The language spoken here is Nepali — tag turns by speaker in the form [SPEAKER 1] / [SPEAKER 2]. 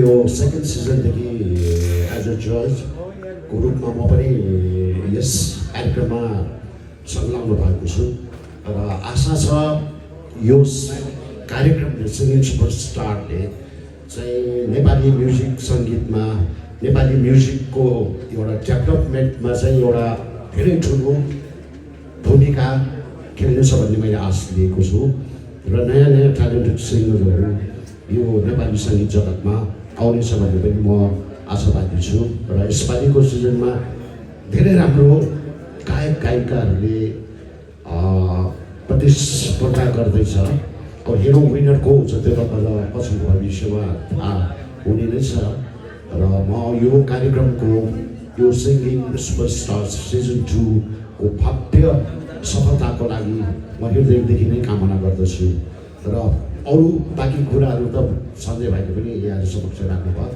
[SPEAKER 1] यो सेकेन्ड सिजनदेखि एज अ जजको रूपमा म पनि यस कार्यक्रममा संलग्न भएको छु र आशा छ यो कार्यक्रमले सिङ्गिङ सुपरस्टारले चाहिँ नेपाली म्युजिक सङ्गीतमा नेपाली म्युजिकको एउटा डेभलपमेन्टमा चाहिँ एउटा धेरै ठुलो भूमिका खेल्नेछ भन्ने मैले आश लिएको छु र नयाँ नयाँ ट्यालेन्टेड सिङ्गरहरू यो नेपाली सङ्गीत जगतमा आउनेछ भन्ने पनि म आशावादी छु र यसपालिको सिजनमा धेरै राम्रो गायक गायिकाहरूले प्रतिस्पर्धा गर्दैछ। अब हेरौँ विनर को हुन्छ त्यो तपाईँलाई पछिल्लो भविष्यमा थाहा हुने नै छ र म यो कार्यक्रमको यो सिङ्गिङ सुपरस्टार सिजन 2 को भव्य सफलताको लागि म हृदयदेखि नै कामना गर्दछु र अरू बाँकी कुराहरू त सञ्जय भाइले पनि यहाँ समक्ष राख्नुभयो।